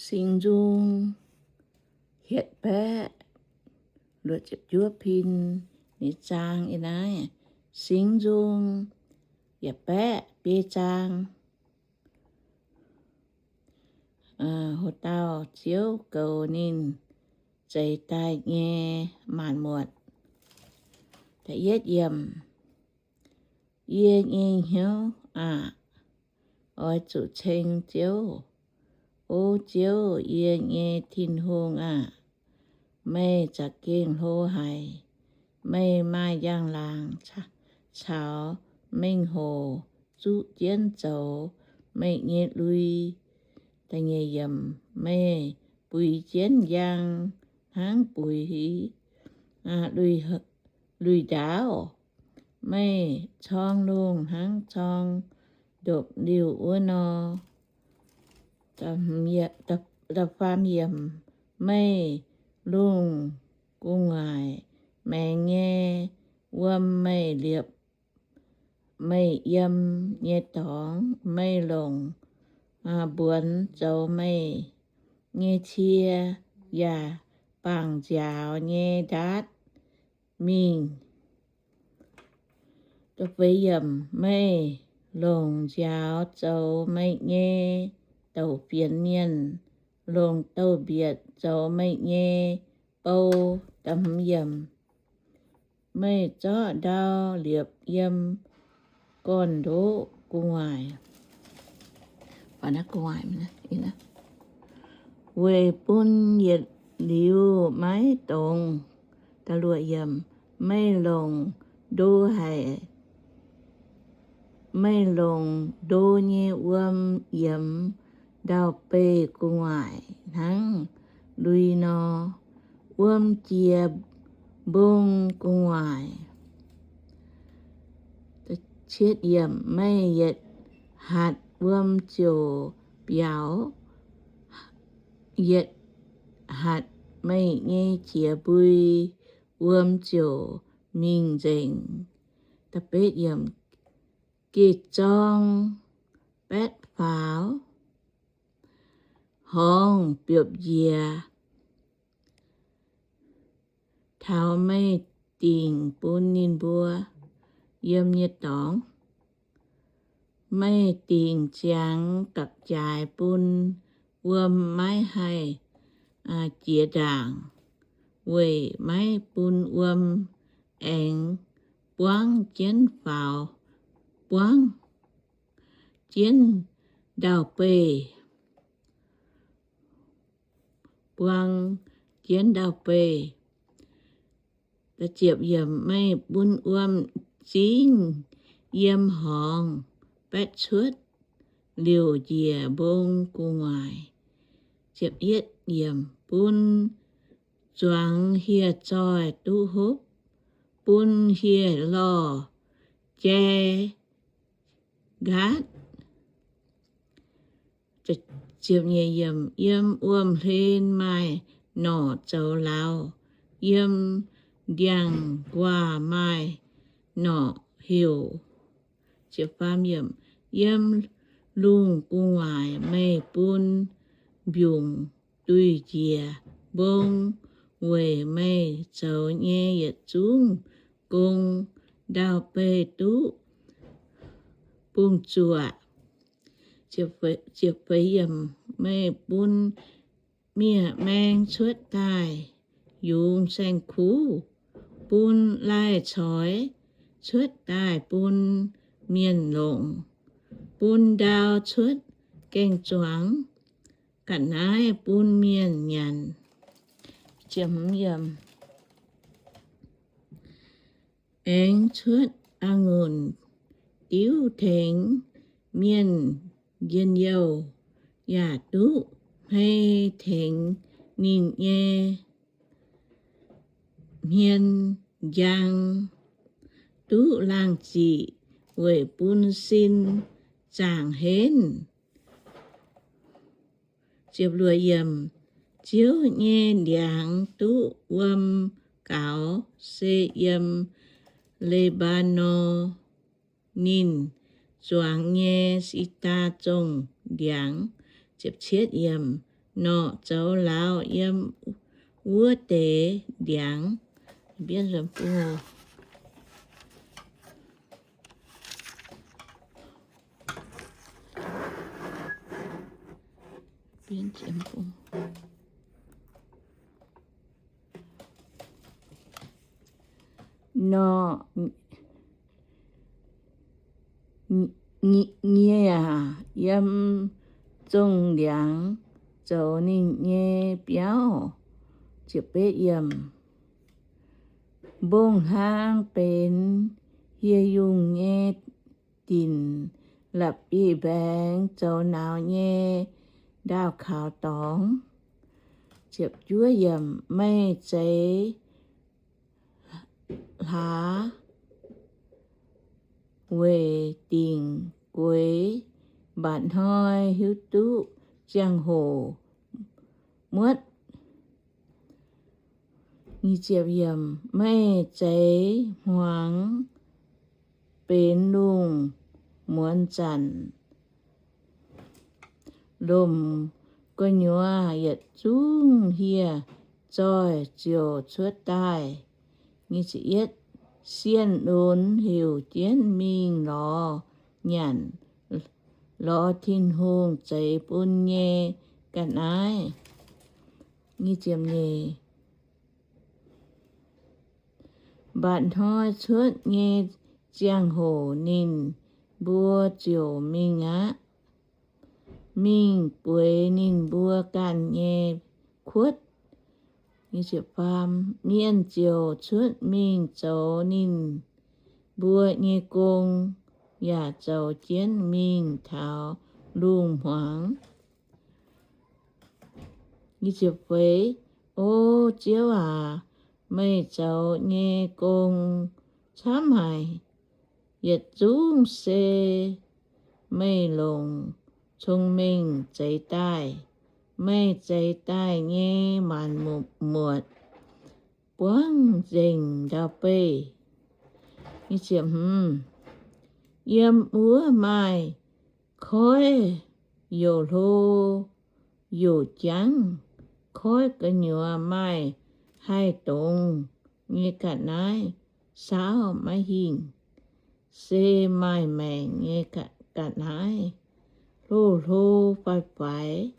Singx Nzung hietc baeqv luoqc ziepc juov pin. Ninh zaang yiem naaiv, Singx Nzung yietc baeqv biei zaang. Ho dauh Ziouv goux ninh zeix daaih nyei maanc muotc. Yie nyei hnyouv aah! Oix zuqc ceng Ziouv. O Ziouv, yie nyei Tin-Hungh aah! Meih za'gengh hlo haic. Meih maaih njang-laangc caux mengh hoc zuqv jienv zoux meih nyei lui. Meih buix jienv njang hnangv buix lui-ndaauv. Meih corng lungh hnangv corng ndopv-liuh wuov nor. Meih lungh gu'nguaaic maengx nyei wuom, meih liepc meih yiem nyei dorngx. Meih longc mbuonx zoux meih nyei cie, yaac bangc nziaaux nyei ndaatv mingh. Meih longc nziaaux zoux meih nyei douc fienx mienh, longc douz-mbietc zoux meih nyei bou. Meih zorqv ndau liepc yiem gorn-ndoqv gu'nguaaic weic bun yietc liuz maiv dongz. Meih longc ndo haic. Meih longc ndo nyei wuom yiemx ndau-beih gu'nguaaic hnangv lui nor. Wuom jiex mbong gu'nguaaic. Meih yietc hatc wuom ziouc biaux, yietc hatc meih nyei jiex mbui wuom ziouc mingh nzengc. Geh-zorng baetv faaux, horngz biopv njiec taux meih dingc bun ninh mbuo yiem nyei dorngx. Meih dingc ziangx gapv-jaaix bun wuom maiv haih jiex ndaangc, weic maiv bun wuom aengx buangv jienv faaux, buangv jienv ndau-beih, buangv jienv ndau-beih. Meih bun wuom m'zingv yiem horngz baetv cuotv, liouc njiec mbong gu'nguaaic. Bun zuangx hieh zoih duqv hopv, bun hieh lorh jai nqaatv. Yiem wuom-hlen maaih norqc zoux lauz, yiem ndiangx-nquaah maaih norqc heuc. Yiem lungh gu'nguaaic meih bun mbiungc duih njiec mbong, weic meih zoux nyei yietc zungv gong ndau-beih duqv bungx-zuoqc. Meih bun miev-maeng cuotv daaih yungz saeng-kuv, bun lai-coix cuotv daaih bun mienh longc, bun ndau cuotv gaeng-zuangx, ga'naaiv bun mienh nyanc. Aengx cuotv a'ngunc diuv tengx mienh njien-youh, yaac duqv hmei tengx ninh nyei hmien njang, duqv laangh ziqc weic bun sin zaangc henv. Ziouv nyei ndiangx duqv wuom gaux, se yiem Le^mbaa^norn ninh zuangx nyei si^ndaa zongh ndiangx. norqc zoux lauz yiem wuov deix ndiangx. Norqc nyie yaac yiem zongh ndiangx zoux ninh nyei biauv. Mbong-hlaang benx hieh yungh nyei dinc, la'bieiv-mbaengx zoux nauz nyei ndaauh kaux dorngx. Meih zeix hlaax weic dingc gueix, mba'hnoi hiuv duqv ziangh hoc muotv. Meih zeix hmuangx benx lungh muonz zanc, lomc gu'nyuoz yietc zungv hieh zoih ziouc cuotv daaih. Sienh lunx heuc jienv mingh lorz nyanc, lorz Tin-Hungh zeix bun nyei ga'naaiv. Mba'hnoi cuotv nyei ziangh hoc ninh mbuo ziouc mingh aqv. Mingh bueix ninh mbuo ganh nyei kuotv. Mienh ziouc cuotv mingh zoux ninh mbuo nyei gong, yaac zoux jienv mingh taux lungh hmuangx. O Ziouv aac, meih zoux nyei gong camv haic. Yietc zungv se meih longc cong-mengh zeix daaih. Meih zeix daaih nyei maanc muotc buangv nzengc ndau-beih. Yiem wuov maaih koiv youc hlo youc jangv, koiv gu'nyuoz maaih haih dongz nyei ga'naaiv saauv maiv hingh, se maaih maengc nyei ga'naaiv, hlo hlo faix-faix.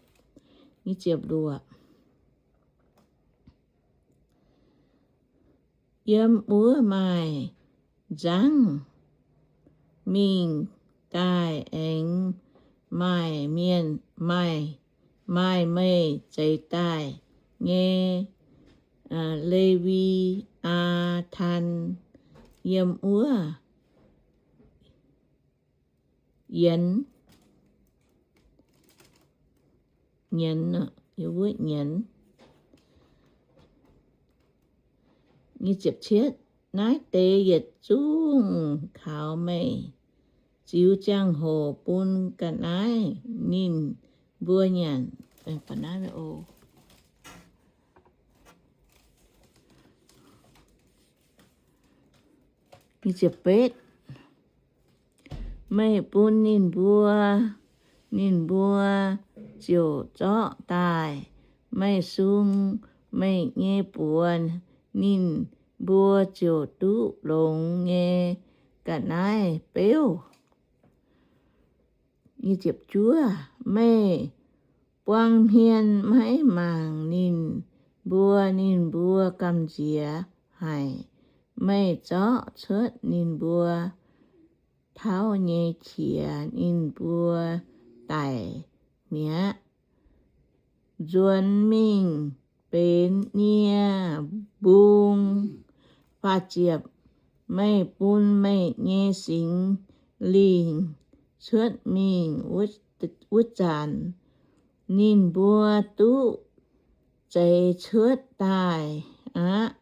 Yiem wuov maaih nzangv mingh daaih aengx maaih mienh, maaih, maaih meih zeix daaih nyei Le^wi^aa^taan yiem wuov yienx, yienx, wuov yienx. Naaiv deix yietc zungv kaux meih ziux ziangh hoc bun ga'naaiv ninh mbuo nyanc. Meih bun ninh mbuo, ninh mbuo ziouc zorqv daaih. Meih sung meih nyei buoz ninh mbuo ziouc duqv longx nyei ga'naaiv beuv. Meih buang hmien maiv mangc ninh mbuo, ninh mbuo gamh nziex haic. Meih zorqv cuotv ninh mbuo tauv nyei qiex, ninh mbuo daic mi'aqv. Nzuonx mingh benx nie mbung. Meih bun meih nyei Singx Lingh cuotv mingh wuov zanc, ninh mbuo duqv zeix cuotv daaih aqv.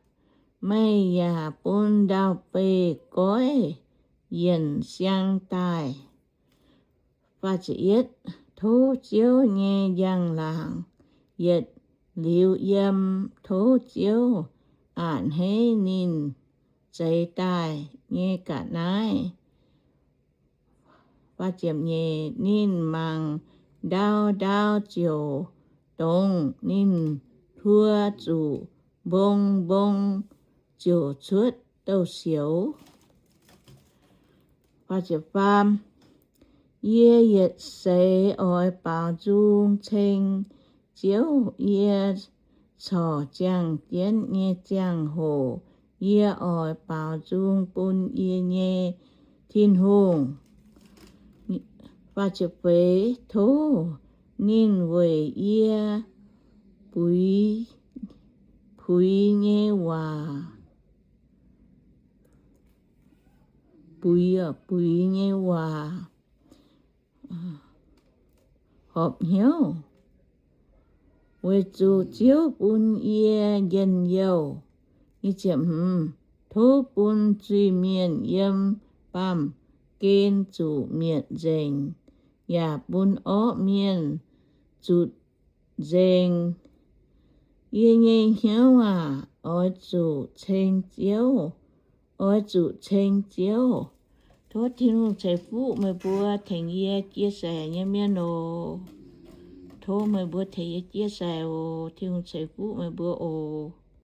Meih yaac bun ndau-beih goiv yienc siang daaih. Tov Ziouv nyei njang-laangc yietc liuz yiem. Tov Ziouv a'hneiv ninh zeix daaih nyei ga'naaiv. Ninh mangc ndau ndau ziouc dongz, ninh hluo zuqc mbong mbong ziouc cuotv douz-sioux. Yie yietc seix oix baaux nzung ceng Ziouv. Yie corc ziangh jienv nyei ziangh hoc yie oix baaux nzung bun yie nyei Tin-Hungh. Tov ninh weic yie buix, buix nyei waac, buix, buix nyei waac horpc hnyouv, weic zuqc Ziouv bun yie njien-youh. Tov bun zuiz-mienh yiem baamh gen zuqc mietc nzengc, yaac bun orqv mienh zuqc nzengc. Yie nyei hnyouv aah! Oix zuqc ceng Ziouv, oix zuqc ceng Ziouv. Tov Tin-Hungh ceix fuqv meih mbuo tengx yie chia sẻ nyei mienh oc. Tov meih mbuo tengx yie chia sẻ oc. Tin-Hungh ceix fuqv meih mbuo oc.